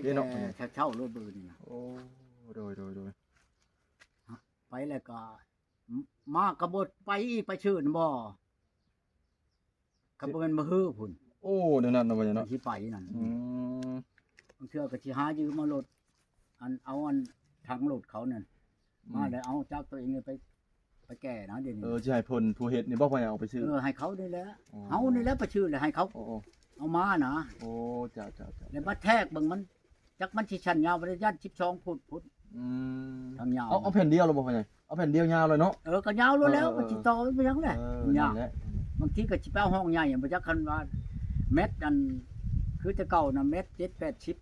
ເດ້ເນາະ ແຕ່ເຊົ້າໆໂລດມື້ນີ້ນະ. ໂອ້ ໂດຍໆໆ ໄປແລ້ວກໍ ມາກໍບໍ່ໄປອີກ ໄປຊື່ນບໍ່ ກໍບໍ່ແມ່ນມື້ຮືພຸ້ນ. ໂອ້ ແນວນັ້ນເນາະ ວ່າຫຍັງເນາະ ຊິໄປນັ້ນ. ອືມ ບາງເທື່ອກໍຊິຫາຢືມເອົາລົດ ອັນ ເອົາອັນຖັງລົດເຂົານັ້ນ ອືມ ມາແລ້ວເອົາຈັກຕົວເອງໄປ ໄປແກ່ນະດຽວນີ້. ເອີ ຊິໃຫ້ເພິ່ນຜູ້ເຮັດນີ້ບໍ່ ພໍ່ໃຫຍ່ເອົາໄປຊື້? ເອີ ໃຫ້ເຂົານີ້ແຫຼະ. ອໍ ເຮົານີ້ແຫຼະໄປຊື້ແລ້ວໃຫ້ເຂົາ ໂອ້ ເອົາມານະ. ໂອ້ ເຈົ້າໆໆ ແລ້ວມາແທກເບິ່ງ ມັນຈັກມັນຊິສັ້ນຍາວບໍ່ໄດ້ ຢ້ານສິບສອງຟຸດພຸ້ນ. ອືມ ທາງຍາວ ເອົາ ເອົາແຜ່ນດຽວແລ້ວບໍ່ ພໍ່ໃຫຍ່? ເອົາແຜ່ນດຽວຍາວເລີຍເນາະ. ເອີ ກໍຍາວໂລດແລ້ວ ເອີໆໆ ມັນຊິຕໍ່ໄປຫຍັງແຫຼະ. ເອີ ຍາກ ນັ້ນແຫຼະ ບາງທີກໍຊິໄປເອົາຫ້ອງໃຫຍ່ ບໍ່ຈັກ ຄັນວ່າແມັດອັນ ຄືແຕ່ເກົ່ານະ ແມັດເຈັດແປດສິບ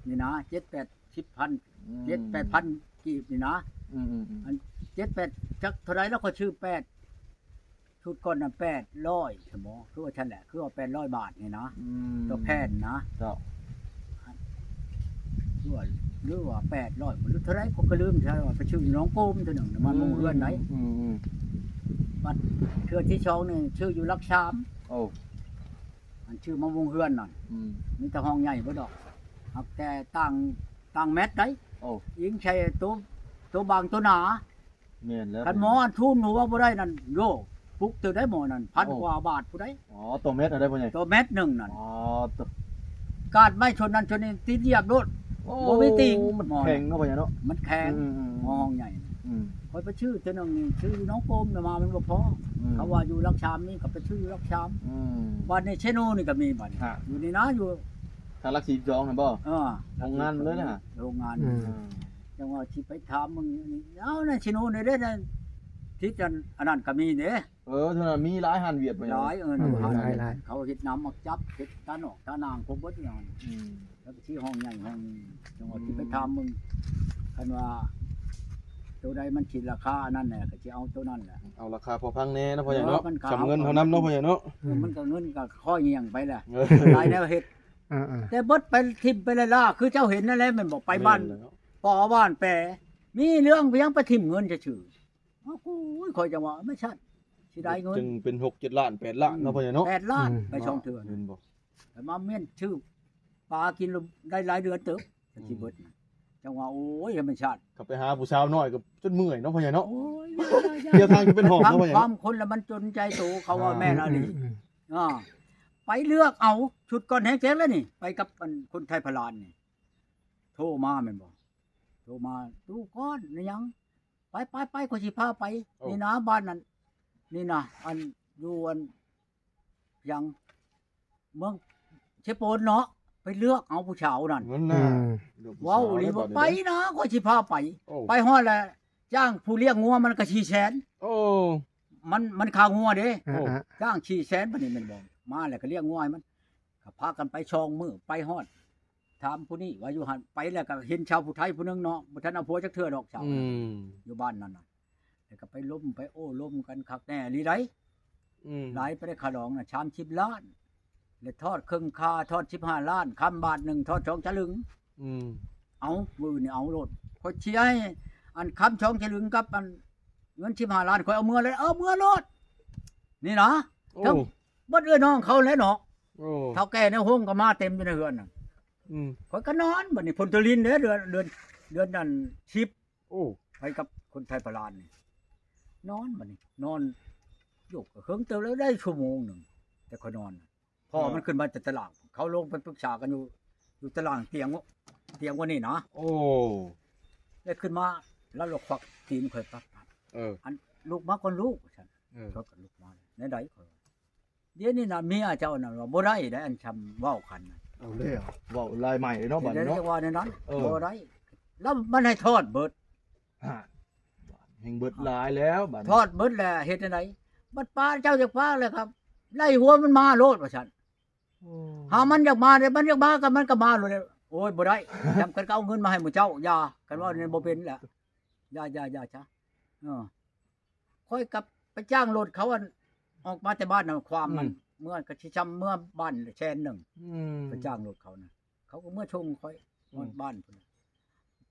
ນີ້ນະ ເຈັດແປດສິບພັນ ອືມ ເຈັດແປດພັນກີບນີ້ນະ. ອືມໆໆ ອັນເຈັດແປດ ຈັກເທົ່າໃດແລ້ວ ຂ້ອຍຊື້ແປດ ຊຸດກ່ອນນະ ແປດຮ້ອຍ ຊັ້ນບໍ່ ຄືວ່າຊັ້ນແຫຼະ ຄືວ່າແປດຮ້ອຍບາດນີ້ນະ. ອືມ ຕໍ່ແຜ່ນນະ ເຈົ້າ ຄືວ່າ ຫຼືວ່າແປດຮ້ອຍ ຫຼືເທົ່າໃດ ຂ້ອຍກໍລືມ ໃຊ່ວ່າໄປຊື້ຢູ່ໜອງໂກມເທື່ອໜຶ່ງນະ ມາມຸງເຮືອນໃດ. ອືມໆໆ ບັດເທື່ອທີສອງນີ້ຊື້ຢູ່ຫຼັກສາມ. ໂອ້ ອັນຊື້ມາມຸງເຮືອນນັ້ນ ອືມ ມີແຕ່ຫ້ອງໃຫຍ່ເບິດດອກ ຫາກແຕ່ຕ່າງ ຕ່າງແມັດໃດ. ໂອ້ ອີງໃສ່ໂຕ ໂຕບາງໂຕໜາ. ແມ່ນແລ້ວ ຄັນໝໍອັນທູນຫົວບໍ່ໄດ້ນັ້ນ ໂຢ ປຸກເຕີໄດ້ໝໍນັ້ນ ພັນ ໂອ້ ກວ່າບາດພຸ້ນໃດ. ອໍ ຕໍ່ແມັດຫັ້ນໄດ໋ພໍ່ໃຫຍ່? ຕໍ່ແມັດໜຶ່ງນັ້ນ. ອໍ ໂຕ ກາດໄມ້ຊົນນັ້ນຊົນນີ້ ຕີນຢຽບໂລດ. ໂອ້ ບໍ່ມີຕີນ ມັນແຂງເນາະພໍ່ໃຫຍ່ເນາະ. ມັນແຂງ ອືມໆໆ ໝໍຫ້ອງໃຫຍ່. ອືມ ຂ້ອຍໄປຊື້ເທື່ອໜຶ່ງນີ້ ຊື້ຢູ່ໜອງໂກມນະ ມາມັນບໍ່ພໍ. ອືມ ເຂົາວ່າຢູ່ຫຼັກສາມນີ້ ກໍໄປຊື້ຢູ່ຫຼັກສາມ. ອືມ ບາດນີ້ເຊໂນນີ້ກໍມີບາດນີ້ ຢູ່ນີ້ນະ ຢູ່ທາງຫຼັກສີ່ສິບສອງຫັ້ນບໍ່? ເອີ ໂຮງງານມັນເລີຍນະ ໂຮງງານ. ອືມ ອືມ ຈັ່ງວ່າຊິໄປຖາມເບິ່ງນີ້ ເອົານະ ຊິໂນນີ້ເດ້ ນະ ທີ່ອັນ ອັນນັ້ນກໍມີເດ້. ເອີ ເທົ່ານັ້ນມີຫຼາຍຮ້ານຫວຽດ ຫຼາຍ. ເອີ ຮ້ານຫວຽດ ເຂົາເຮັດນ້ຳໝາກຈັບ ເຮັດຕານອກຕານາງ ຄົບເບິດ. ອືມ ແລ້ວກໍຊິຫ້ອງໃຫຍ່ຫ້ອງນີ້ ຈັ່ງວ່າຊິໄປຖາມເບິ່ງ ຄັນວ່າໂຕໃດມັນຊິລາຄາອັນນັ້ນແຫຼະ ກໍຊິເອົາໂຕນັ້ນແຫຼະ. ເອົາລາຄາພໍຟັງແດ່ເນາະພໍ່ໃຫຍ່ເນາະ. ເອີ ມັນກໍ ສຳເງິນເຮົານຳເນາະພໍ່ໃຫຍ່ເນາະ. ເອີ ມັນກໍເງິນກໍຄ່ອຍຍ່ຽງໄປແຫຼະ. ເອີ ຫຼາຍແນວເຮັດ. ອ່າໆ ແຕ່ເບິດໄປຖິ້ມໄປລ້າໆ ຄືເຈົ້າເຫັນນັ້ນແຫຼະ ແມ່ນບໍ່? ໄປບ້ານ ແມ່ນແລ້ວ ປໍບ້ານແປ ມີເລື່ອງພຽງໄປຖິ້ມເງິນຊື່ໆ. ໂອ້ຍ ຂ້ອຍຈັ່ງວ່າ ແມ່ນຊັ້ນ ຊິໄດ້ເງິນ ຈຶ່ງເປັນຫົກເຈັດລ້ານ ແປດລ້ານເນາະ ອືມ ພໍ່ໃຫຍ່ເນາະ. ແປດລ້ານ ອືມ ໄປສອງເທື່ອ ແມ່ນບໍ່? ແຕ່ມາເມັ້ນຊື້ປາກິນ ໄດ້ຫຼາຍເດືອນເຕີບ ອືມ ຊິເບິດນະ. ຈັ່ງວ່າ ໂອ້ຍ ທຳມະຊາດ ກໍໄປຫາຜູ້ສາວນ້ອຍກໍຈົນເມື່ອຍເນາະ ພໍ່ໃຫຍ່ເນາະ. ໂອ້ຍ ຢ່າໆໆ ດຽວທາງຈະເປັນຫ້ອງເນາະ ພໍ່ໃຫຍ່ເນາະ. ຄວາມຄົນລະມັນຈົນໃຈໂຕ ເຂົາວ່າແມ່ນອີ່ຫຼີ. ອ່າ ອ່າ ໄປເລືອກເອົາ ຊຸດກ່ອນແຮງແຈກແລ້ວນີ້ ໄປກັບອັນຄົນໄທພະລານນີ້ ໂທມາແມ່ນບໍ່? ໂທມາ ຕູ້ກ້ອນ ອີຫຍັງ ໄປໆໆ ຂ້ອຍຊິພາໄປ. ໂອ້ ນີ້ນະ ບ້ານນັ້ນ ນີ້ນະ ອັນ ຢູ່ອັນ ຫຍັງ ເມືອງເຊໂປນເນາະ ໄປເລືອກເອົາຜູ້ສາວນັ້ນ. ນັ້ນນະ ອືມ ເວົ້າອີ່ຫຼີບໍ່ ໄປນະ ຂ້ອຍຊິພາໄປ. ໂອ້ ໄປຮອດແລ້ວ ຈ້າງຜູ້ລ້ຽງງົວມັນກໍສີ່ແສນ. ໂອ້ ມັນ ມັນຄ່າງົວເດ້. ໂອ້ ຈ້າງສີ່ແສນ ບັດນີ້ແມ່ນບໍ່? ມາແລ້ວກໍລ້ຽງງົວໃຫ້ມັນ ກໍພາກັນໄປສອງມື້ ໄປຮອດ ຖາມຜູ້ນີ້ວ່າຢູ່ຫັ້ນ ໄປແລ້ວກໍເຫັນຊາວຜູ້ໄທຜູ້ໜຶ່ງເນາະ ບໍ່ທັນເອົາຜົວຈັກເທື່ອດອກສາວ ອືມ ຢູ່ບ້ານນັ້ນນະ. ແລ້ວກໍໄປລົມໄປໂອ້ລົມກັນຄັກແນ່ອີ່ຫຼີໃດ. ອືມ ຫຼາຍໄປໄດ້ຄ່າດອງນະ ສາມສິບລ້ານ ແລ້ວທອດເຄິ່ງຄ່າ ທອດສິບຫ້າລ້ານ ຄຳບາດໜຶ່ງ ທອດສອງສະລຶງ. ອືມ ເອົາ ມື້ນີ້ເອົາໂລດ ຂ້ອຍຊິໃຫ້ອັນຄຳສອງສະລຶງກັບອັນເງິນສິບຫ້າລ້ານ ຂ້ອຍເອົາເມືອເລີຍ. ເອົາເມືອໂລດ ນີ້ນະ. ໂອ້ ທັງເບິດເອື້ອຍນ້ອງເຂົາແຫຼະເນາະ. ໂອ້ ເຖົ້າແກ່ໃນໂຮງກໍມາເຕັມຢູ່ໃນເຮືອນນະ. ອືມ ຂ້ອຍກໍນອນ ບັດນີ້ພົນໂທລິນເດ້ ເດືອນ ເດືອນ ເດືອນນັ້ນສິບ. ໂອ້ ໄປກັບຄົນໄທພະລານນີ້ ນອນ ບັດນີ້ນອນຢູ່ກໍເຫິງເຕີບແລ້ວ ໄດ້ຊົ່ວໂມງໜຶ່ງ ແຕ່ຂ້ອຍນອນນະ. ພໍ່ມັນຂຶ້ນມາແຕ່ຕະລ່າງ ເຂົາລົງໄປປຶກສາກັນຢູ່ ຢູ່ຕະລ່າງຕຽງ ຕຽງວ່ານີ້ນະ. ໂອ້ ແລ້ວຂຶ້ນມາ ລາວລະຄວັກຕີນຂ້ອຍປັບໆ. ເອີ ອັນ ລຸກມາກ່ອນລູກ ວ່າຊັ້ນ. ເອີ ຂ້ອຍກໍລຸກມາ ແນວໃດ ຂ້ອຍ ດຽວນີ້ນະ ເມຍເຈົ້ານັ້ນວ່າບໍ່ໄດ້ໄດ໋ ອັນຊ່ຳເວົ້າກັນນະ. ເອົາແລ້ວ ເວົ້າລາຍໃໝ່ເນາະ ບັດນີ້ເນາະ. ວ່າແນວນັ້ນ ເອີ ບໍ່ໄດ້ ແລ້ວມັນໃຫ້ທອດເບິດ. ຮະ ແຮ່ງເບິດຫຼາຍແລ້ວບັດນີ້ ທອດເບິດແລ້ວເຮັດຈັ່ງໃດ? ບັດປ້າເຈົ້າຢາກປ້າແລ້ວກໍໄລ່ຫົວມັນມາໂລດ ວ່າຊັ້ນ. ໂອ້ ຫາມັນຢາກມາເດ້ ມັນຢາກມາກໍມັນກໍມາໂລດ. ໂອ້ຍ ບໍ່ໄດ້ ຈຳກັນກໍເອົາເງິນມາໃຫ້ໝູ່ເຈົ້າ ຢ່າ ຄັນເວົ້ານີ້ບໍ່ເປັນແຫຼະ. ຢ່າໆໆ ຊະ ເອີ ຂ້ອຍກັບໄປຈ້າງລົດເຂົາ ອັນ ອອກມາແຕ່ບ້ານນຳຄວາມມັນ ອືມ ເມືອກໍຊິຊ່ຳເມືອບ້ານແສນໜຶ່ງ. ອືມ ໄປຈ້າງລົດເຂົານະ ເຂົາກໍເມືອສົ່ງຂ້ອຍ ອືມ ຮອດບ້ານພຸ້ນ.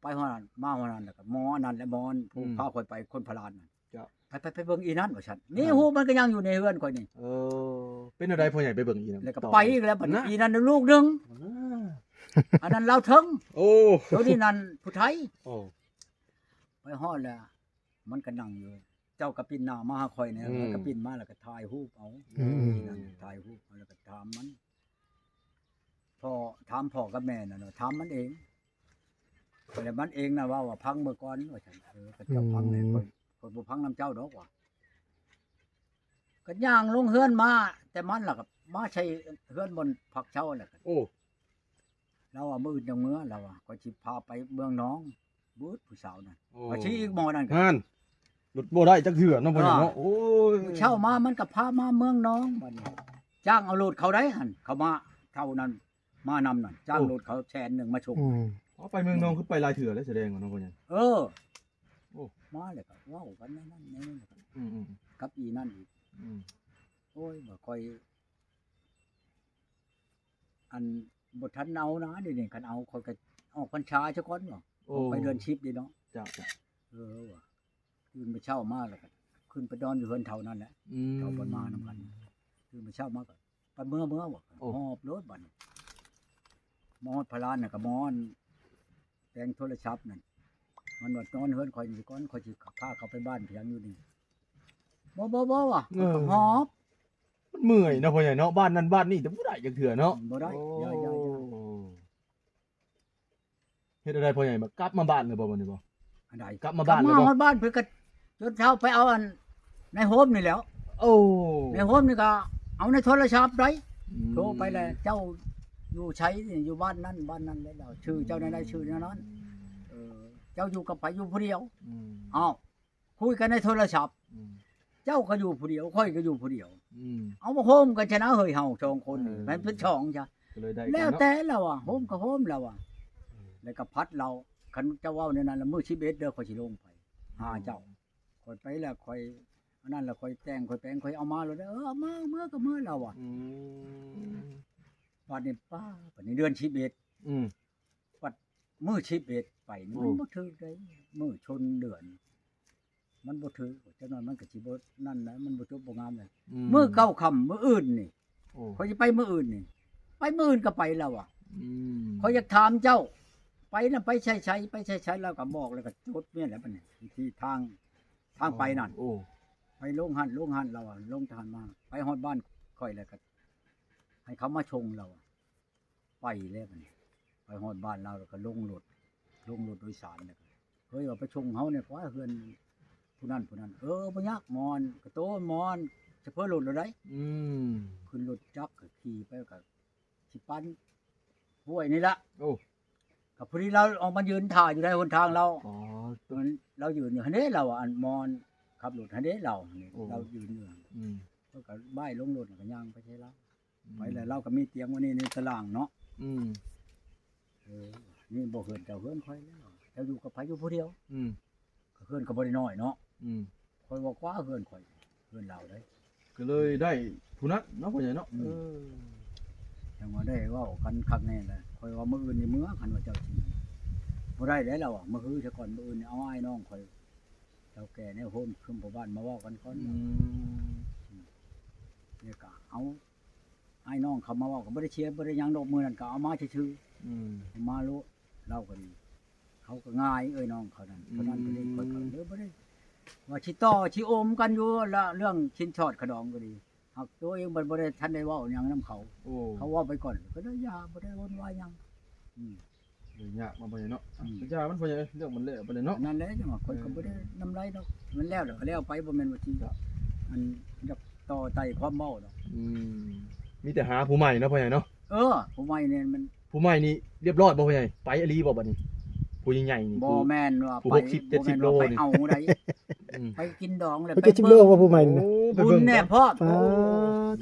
ໄປຮອດນັ້ນ ມາຮອດນັ້ນ ແລ້ວກໍໝໍອັນນັ້ນແຫຼະ ໝໍອັນຜູ້ ອືມ ພາຂ້ອຍໄປ ຄົນພະລານນັ້ນ. ເຈົ້າ ໄປ ໄປ ໄປເບິ່ງອີນັ້ນ ວ່າຊັ້ນ. ນັ້ນ ນີ້ ຮູບມັນກໍຍັງຢູ່ໃນເຮືອນຂ້ອຍນີ້. ເອີ ເປັນແນວໃດພໍ່ໃຫຍ່ໄປເບິ່ງອີນັ້ນ? ແລ້ວກໍໄປອີກແລ້ວບັດນີ້ ນະ ອີນັ້ນລູກໜຶ່ງ. ອ່າ ອັນນັ້ນລາວເທິງ. ໂອ້ ໂຕນີ້ນັ້ນຜູ້ໄທ. ໂອ້ ໄປຮອດແລ້ວ ມັນກໍນັ່ງຢູ່ ເຈົ້າກໍປິ່ນໜ້າມາຫາຂ້ອຍແດ່ ອືມ ມັນກໍປິ່ນມາ ແລ້ວກໍຖ່າຍຮູບເອົາ. ອືມ ນັ້ນ ອືມ ຖ່າຍຮູບເອົາ ແລ້ວກໍຖາມມັນ ພໍ່ ຖາມພໍ່ກັບແມ່ນັ້ນ ຖາມມັນເອງ ແລ້ວມັນເອງນະເວົ້າວ່າ ຟັງເບິ່ງກ່ອນ ວ່າຊັ້ນ. ເອີ ກໍເຈົ້າ ອືມ ຟັງແລ້ວ ຂ້ອຍ ຂ້ອຍບໍ່ຟັງນຳເຈົ້າດອກ ວ່າ ກໍຍ່າງລົງເຮືອນມາ ແຕ່ມັນລະກໍມາໃສ່ເຮືອນບ່ອນພັກເຊົາ ແລ້ວກໍ ໂອ້ ລາວວ່າ ມື້ອື່ນຈັ່ງເມືອ ລາວວ່າ ຂ້ອຍຊິພາໄປເມືອງນອງ. ບຶດ ຜູ້ສາວນັ້ນ ໂອ້ ວ່າຊິອີກໝໍນັ້ນ ຫັ້ນ ຫຼຸດບໍ່ໄດ້ຈັກເທື່ອເນາະ ພໍ່ໃຫຍ່ເນາະ. ເອີ ໂອ້ຍ ເຊົ້າມາມັນກໍພາມາເມືອງນອງ ບັດນີ້ຈ້າງເອົາລົດເຂົາໄດ້ຫັ້ນ ເຂົາມາເທົ່ານັ້ນ ມານຳນັ້ນ ຈ້າງ ໂອ້ ລົດເຂົາແສນໜຶ່ງມາສົ່ງ. ອືມ ອໍ ໄປເມືອງນອງຄືໄປຫຼາຍເທື່ອແລ້ວ ສະແດງວ່າເນາະ ພໍ່ໃຫຍ່. ເອີ ໂອ້ ມາແລ້ວກໍເວົ້າກັນແນວນັ້ນແນວນີ້ ອືມໆ ກັບອີນັ້ນອີກ. ອືມ ໂອ້ຍ ວ່າຂ້ອຍ ອັນ ບໍ່ທັນເອົານະ ດຽວນີ້ຄັນເອົາ ຂ້ອຍກໍອອກພັນສາຊະກ່ອນ ວ່າ ໂອ້ ອອກໄປເດືອນສິບເດ້ເນາະ. ເຈົ້າ ເຈົ້າ ເອີ ວ່າ ຕື່ນມາເຊົ້າມາ ແລ້ວກໍຂຶ້ນໄປນອນຢູ່ເຮືອນເຖົ້ານັ້ນແຫຼະ. ອືມ ເຖົ້າເພິ່ນມານຳກັນ ຕື່ນມາເຊົ້າມາກໍ ໄປເມືອ ເມືອວ່າ ໂອ້ ຫອບໂລດບັດນີ້ ມາຮອດພະລານນະ ກໍມາຮອດແປງໂທລະສັບນັ້ນ ມັນວ່າ ນອນເຮືອນຂ້ອຍນີ້ກ່ອນ ຂ້ອຍຊິພາເຂົາໄປບ້ານພຽງຢູ່ນີ້. ບໍ່ ບໍ່ ບໍ່ວ່າ ເອີ ຫອບ ມັນເມື່ອຍເນາະ ພໍ່ໃຫຍ່ເນາະ ບ້ານນັ້ນບ້ານນີ້ ແຕ່ບໍ່ໄດ້ຈັກເທື່ອເນາະ. ບໍ່ໄດ້ ໂອ້ ຢ່າ ຢ່າ ຢ່າ ເຮັດແນວໃດພໍ່ໃຫຍ່ ກັບມາບ້ານເລີຍບໍ່ ບັດນີ້ບໍ່? ອັນໃດ? ກັບມາບ້ານເລີຍບໍ່? ກັບມາຮອດບ້ານ ເພິ່ນກໍຈົນເຊົ້າໄປເອົາອັນນາຍໂຮມນີ້ແຫຼ້ວ. ໂອ້ ນາຍໂຮມນີ້ກໍເອົາໃນໂທລະສັບໄດ໋ ອືມ ໂທໄປແລ້ວ ເຈົ້າຢູ່ໃສ? ຢູ່ບ້ານນັ້ນ ບ້ານນັ້ນແຫຼະ ຊື່ເຈົ້າແນວໃດ? ອືມ ຊື່ແນວນັ້ນ. ເອີ ເຈົ້າຢູ່ກັບໃຜ? ຢູ່ຜູ້ດຽວ. ອືມ ເອົ້າ ຄຸຍກັນໃນໂທລະສັບ ອືມ ເຈົ້າກໍຢູ່ຜູ້ດຽວ ຂ້ອຍກໍຢູ່ຜູ້ດຽວ ອືມ ເອົາມາໂຮມກັນຊະນະເຮີ້ຍ ເຮົາສອງຄົນນີ້ ເອີ ແມ່ນເປັນສອງຊະ ກໍເລີຍໄດ້ກັນເນາະ. ແລ້ວແຕ່ລະວ່າ ໂຮມກໍໂຮມລະວ່າ ເອີ ແລ້ວກໍພັດລາວ ຄັນເຈົ້າເວົ້າແນວນັ້ນລະ ມື້ສິບເອັດເດີ ຂ້ອຍຊິລົງໄປຫາເຈົ້າ ຂ້ອຍໄປລະ ຂ້ອຍອັນນັ້ນລະ ຂ້ອຍແຕ່ງ ຂ້ອຍແປງ ຂ້ອຍເອົາມາໂລດເດີ. ເອີ ເອົາມາ ເມືອກໍເມືອລະວ່າ ອືມ ບັດນີ້ປ້າ ບັດນີ້ເດືອນສິບເອັດ ອືມ ບັດມື້ສິບເອັດໄປນີ້ ໂອ້ ມັນບໍ່ຖືກເດ້ ມື້ຊົນເດືອນ ມັນບໍ່ຖືກ ຈັກໜ້ອຍມັນກໍຊິບໍ່ນັ້ນແຫຼະ ມັນບໍ່ຈົບບໍ່ງາມແຫຼະ. ອືມ ມື້ເກົ້າຄ່ຳມື້ອື່ນນີ້ ໂອ້ ຂ້ອຍຊິໄປມື້ອື່ນນີ້ ໄປມື້ອື່ນກໍໄປລະວ່າ ອືມ ຂ້ອຍຢາກຖາມເຈົ້າ ໄປນະ ໄປໃສໆ ໄປໃສໆ ລາວກໍບອກ ແລ້ວກໍຈົດນີ້ແຫຼະ ບັດນີ້ທີ່ທາງ ທາງໄປນັ້ນ ໂອ້ ໄປລົງຫັ້ນ ລົງຫັ້ນລະວ່າ ລົງທະຫານມາ ໄປຮອດບ້ານຂ້ອຍ ແລ້ວກໍໃຫ້ເຂົາມາສົ່ງລະວ່າ. ໄປແລ້ວບັດນີ້ ໄປຮອດບ້ານລາວແລ້ວກໍລົງລົດ ລົງລົດໂດຍສານແລ້ວກໍ ເຮີ້ຍ ເອົາໄປສົ່ງເຮົາແດ່ກວ່າ ເຮືອນຜູ້ນັ້ນຜູ້ນັ້ນ. ເອີ ບໍ່ຍາກ ໝໍ ກະໂຕ ໝໍ ຊະເຟີ້ລົດໂລດໄດ໋. ອືມ ຂຶ້ນລົດຈັກກໍຂີ່ໄປ ກໍຊິປັ້ນຫ້ວຍນີ້ລະ. ໂອ້ ກໍພໍດີລາວອອກມາຢືນຖ້າຢູ່ໃນຫົນທາງລາວ. ອໍ ລາວຢືນຢູ່ຫັ້ນເດ້ ລາວ ອັນໝໍ ຂັບລົດຫັ້ນເດ້ ລາວ ໂອ້ ລາວຢືນຢູ່ ອືມ ເພິ່ນກໍບ່າຍລົງລົດ ແລ້ວກໍຍ່າງໄປໃສ່ລາວ. ອືມ ໄປແລ້ວ ລາວກໍມີຕຽງໄວ້ໃນຕາລ່າງເນາະ. ອືມ ເອີ ນີ້ບໍ່ເຮືອນເຈົ້າເຮືອນຂ້ອຍແລ້ວ ເຈົ້າຢູ່ກັບໃຜ? ຢູ່ຜູ້ດຽວ. ອືມ ກໍເຮືອນກໍບໍ່ໄດ້ນ້ອຍເນາະ. ອືມ ຂ້ອຍວ່າກວ່າເຮືອນຂ້ອຍ ເຮືອນລາວເດ້ ກໍເລີຍໄດ້ຜູ້ນັ້ນເນາະ ພໍ່ໃຫຍ່ເນາະ. ອືມ ເອີ ຈັ່ງວ່າໄດ້ເວົ້າກັນຄັກແນ່ແຫຼະ ຂ້ອຍວ່າມື້ອື່ນນີ້ເມືອ ຄັນວ່າເຈົ້າຊິ ບໍ່ໄດ້ແລ້ວລາວວ່າ ມາຮືຊະກ່ອນ ມື້ອື່ນນີ້ເອົາອ້າຍນ້ອງຂ້ອຍ ເຖົ້າແກ່ໃນໂຮມຊຸມພໍ່ບ້ານມາເວົ້າກັນກ່ອນ. ອືມ ອືມ ແລ້ວກໍເອົາອ້າຍນ້ອງເຂົາມາເວົ້າ ກໍບໍ່ໄດ້ເສຍບໍ່ໄດ້ຫຍັງດອກ ມື້ນັ້ນກໍເອົາມາຊື່ໆ. ອືມ ເອົາມາໂລດ ລາວກໍດີ ເຂົາກໍງ່າຍ ເອີຍ ນ້ອງເຂົານັ້ນ ອືມ ເທົ່ານັ້ນກໍດີ ຂ້ອຍກໍເລີຍບໍ່ໄດ້ວ່າຊິຕໍ່ຊິໂອມກັນຢູ່ລະ ເລື່ອງສິນສອດຂະດອງກໍດີ ຫາກຕົວເອງມັນບໍ່ໄດ້ທັນໄດ້ເວົ້າຫຍັງນຳເຂົາ. ໂອ້ ເຂົາເວົ້າໄປກ່ອນ ກໍເລີຍຢ່າ ບໍ່ໄດ້ວຸ້ນວາຍຫຍັງ. ອືມ ເລື່ອງຍາກເນາະ ພໍ່ໃຫຍ່ເນາະ. ອືມ ຢ່າມັນ ພໍ່ໃຫຍ່ເອີຍ ເລື່ອງມັນແລ້ວໄປເລີຍເນາະ. ນັ້ນແຫຼະ ຈັ່ງວ່າຂ້ອຍກໍບໍ່ໄດ້ນຳໄລດອກ ມັນແລ້ວແລ້ວກໍແລ້ວໄປ ບໍ່ແມ່ນວ່າຊິ ເຈົ້າ ອັນ ຢາກຕໍ່ໄຕ່ຄວາມເວົ້າດອກ. ອືມ ມີແຕ່ຫາຜູ້ໃໝ່ເນາະ ພໍ່ໃຫຍ່ເນາະ. ເອີ ຜູ້ໃໝ່ນີ້ມັນ ຜູ້ໃໝ່ນີ້ລຽບຮ້ອຍບໍ່ ພໍ່ໃຫຍ່? ໄປອີ່ຫຼີບໍ່ບັດນີ້? ຜູ້ໃຫຍ່ໆນີ້ ບໍ່ແມ່ນວ່າ ຜູ້ ໄປ ຫົກສິບ ເຈັດສິບໂລນີ້ ບໍ່ແມ່ນວ່າໄປເອົາໃດ໋. ອືມ ໄປກິນດອງແລ້ວ ໄປເຈັດສິບໂລບໍ່ຜູ້ໃໝ່ນີ້ນະ? ໂອ້ ບຸນແນ່ພ້ອມ. ປາດ ໂອ້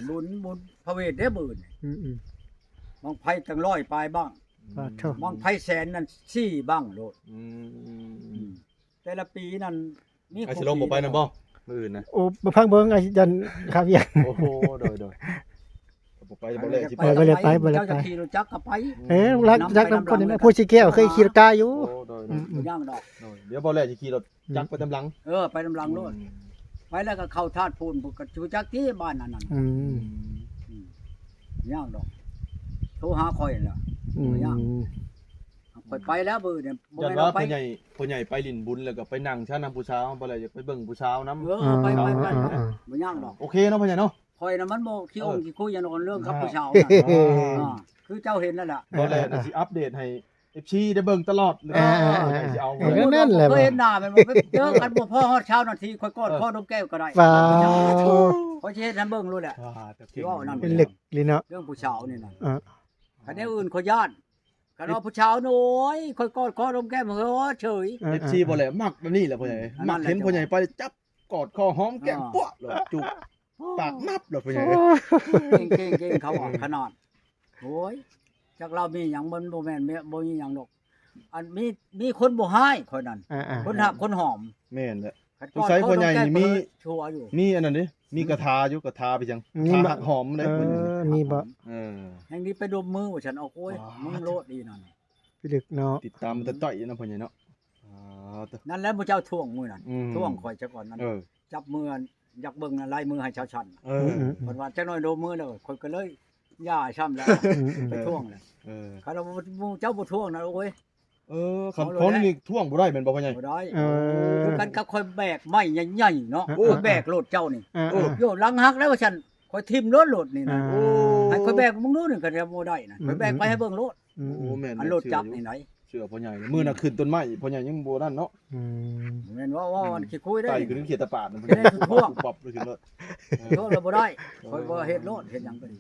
ບຸນ ບຸນພະເວດເດ້ມື້ນີ້. ອືມໆ ບັ້ງໄຟຕັ້ງຮ້ອຍປາຍບັ້ງ ປາດໂທ້ ບັ້ງໄຟແສນນັ້ນສີ່ບັ້ງໂລດ. ອືມ ອືມ ແຕ່ລະປີນັ້ນມີ ອ້າຍສະຫຼົງບໍ່ໄປນຳບໍ່ ມື້ອື່ນນະ? ໂອ້ ມາຟັງເບິ່ງ ອາຈານຄາວຽກ. ໂອ້ໂຫ ໂດຍໆ ບໍ່ໄປ ບໍ່ໄດ້ ຊິໄປ ບໍ່ໄດ້ໄປ ບໍ່ໄດ້ໄປ ເຈົ້າຈະຂີ່ລົດຈັກກໍໄປ. ເອີ ຮູ້ຈັກນຳຄົນນີ້ນະ ຜູ້ສີແກ້ວເຄີຍຂີ່ລົດກາຢູ່. ໂອ້ ໂດຍໆ ອືມໆ ບໍ່ຍ່າງດອກ. ໂດຍ ດຽວບໍ່ແລ້ວຊິຂີ່ລົດຈັກໄປນຳຫຼັງ. ເອີ ໄປນຳຫຼັງໂລດ. ອືມ ໄປແລ້ວກໍເຂົ້າທາດໂພນ ກໍຮູ້ຈັກທີ່ບ້ານອັນນັ້ນ. ອືມ ອືມ ບໍ່ຍາກດອກ ໂທຫາຂ້ອຍຫັ້ນລະ. ອືມ ບໍ່ຍາກ ຂ້ອຍໄປແລ້ວມື້ນີ້ ບໍ່ ຢ້ານ ແມ່ນ ວ່າ ເອົາໄປ ພໍ່ໃຫຍ່ ພໍ່ໃຫຍ່ໄປຫຼິ້ນບຸນ ແລ້ວກໍໄປນັ່ງຊະນຳຜູ້ສາວ ບໍ່ແລ້ວຢາກໄປເບິ່ງຜູ້ສາວນຳ ເອີ ເອີ ໄປ ໄປ ໄປ ອ່າໆ ບໍ່ຍາກດອກ ໂອເຄເນາະ ພໍ່ໃຫຍ່ເນາະ ຂ້ອຍນະມັນບໍ່ຂີ້ອົງ ເອີ ຂີ້ຄຸຍຫຍັງດອກ ເລື່ອງກັບ ອ່າ ຜູ້ສາວນະ ອ່າ ອ່າ ຄືເຈົ້າເຫັນນັ້ນແຫຼະ ບໍ່ແລ້ວຊິອັບເດດໃຫ້ ເອັຟຊີ ໄດ້ເບິ່ງຕະຫຼອດ ເອີ ເອີ ເອີ ເອີ ເອີ ເອີ ກໍນັ້ນແຫຼະ ບໍ່ເຄີຍເຫັນໜ້າແມ່ນບໍ່ ໄປເຈີກັນບໍ່ພໍຮອດຊາວນາທີ ຂ້ອຍກອດ ເອີ ຄໍດົມແກ້ມກໍໄດ້ ປາດ ຂ້ອຍຊິເຮັດໃຫ້ເບິ່ງໂລດແຫຼະ ອ່າ ຊິເວົ້ານັ້ນ ເປັນເລື່ອງເນາະ ເລື່ອງຜູ້ສາວນີ້ນະ ອ່າ ຄັນແນວອື່ນຂ້ອຍຢ້ານ ຄັນວ່າຜູ້ສາວນີ້ ໂອ້ຍ ຂ້ອຍກອດຄໍດົມແກ້ມ ເຮີເສີຍ ອ່າ ເອັຟຊີ ບໍ່ແຫຼະ ມັກແນວນີ້ແຫຼະ ພໍ່ໃຫຍ່ ອັນນັ້ນແຫຼະ ມັກເຫັນພໍ່ໃຫຍ່ໄປຈັບກອດຄໍຫອມແກ້ມ ອ່າ ປວະ ແລ້ວຈູບ ປາກມັບ ແລ້ວ ພໍ່ໃຫຍ່ ເກັ່ງໆໆ ເຂົາວ່າຂະໜາດ ໂອ້ຍ ຈັກລາວມີຫຍັງ ມັນບໍ່ແມ່ນ ແມ່ ບໍ່ມີຫຍັງດອກ ອັນມີ ມີຄົນບໍ່ຮ້າຍຂ້ອຍນັ້ນ ອ່າໆ ຄົນຮັກຄົນຫອມ ແມ່ນແຫຼະ ຄັນ ສົງໄສພໍ່ໃຫຍ່ນີ້ມີ ຊົ່ວຢູ່ ມີອັນນັ້ນເດ້ ມີກະຖາຢູ່ ກະຖາໄປຫຍັງ ມີ ກະຖາຮັກຫອມເດ້ ເອີ ມີບໍ່ ເອີ ແຮ່ງດີໄປດົມມືວ່າຊັ້ນ ເອົາ ໂອ້ຍ ອໍ ມຶງໂລດດີນັ້ນ ພິລຶກເນາະ ຕິດຕາມມາແຕ່ຕ້ອຍເນາະ ພໍ່ໃຫຍ່ເນາະ ອໍ ນັ້ນແຫຼະ ໝູ່ເຈົ້າທວງມື້ນັ້ນ ອືມ ທວງຂ້ອຍຊະກ່ອນນັ້ນ ເອີ ຈັບມື ຢາກເບິ່ງລາຍມືໃຫ້ຊາວຊັ້ນ ເອີ ອືມໆໆ ເພິ່ນວ່າຈັກໜ້ອຍໂດມມືແລ້ວ ຂ້ອຍກໍເລີຍຢ່າຊ້ຳແລ້ວ ອືມໆ ໄປທວງແລ້ວ ເອີ ຄັນວ່າໝູ່ເຈົ້າບໍ່ທວງນະ ໂອ້ຍ ເອີ ຄັນ ເອົາໂລດ ຄົນນີ້ທວງບໍ່ໄດ້ແມ່ນບໍ່ ພໍ່ໃຫຍ່ ບໍ່ໄດ້ ເອີ ຄືກັນກັບຂ້ອຍແບກໄມ້ໃຫຍ່ໆເນາະ ເອີ ຂ້ອຍແບກໂລດເຈົ້ານີ້ ເອີ ເອີ ໂຍ ຫຼັງຫັກແລ້ວວ່າຊັ້ນ ຂ້ອຍຖິ້ມໂລດ ໂລດນີ້ນະ ເອີ ໂອ້ ໃຫ້ຂ້ອຍແບກເບິ່ງດູນີ້ກໍບໍ່ໄດ້ນະ ອືມໆໆ ຂ້ອຍແບກໄປໃຫ້ເບິ່ງໂລດ ອືມໆ ໂອ້ ແມ່ນ ອັນໂລດຈັກນີ້ໃດ ເຊື່ອພໍ່ໃຫຍ່ ມື້ນັ້ນຂຶ້ນຕົ້ນໄມ້ ພໍ່ໃຫຍ່ຍັງບໍ່ນັ້ນເນາະ ອືມ ບໍ່ແມ່ນວ່າ ວ່າອັນຂີ້ຄຸຍໄດ້ ໄຕ່ຂຶ້ນເຂດຕະປາດ ບໍ່ໄດ້ ທຸ່ວງ ປຸບປັບຂຶ້ນໂລດ ເອີ ທຸ່ວງແລ້ວບໍ່ໄດ້ ຂ້ອຍບໍ່ເຮັດໂລດ ເຮັດຫຍັງກໍດີ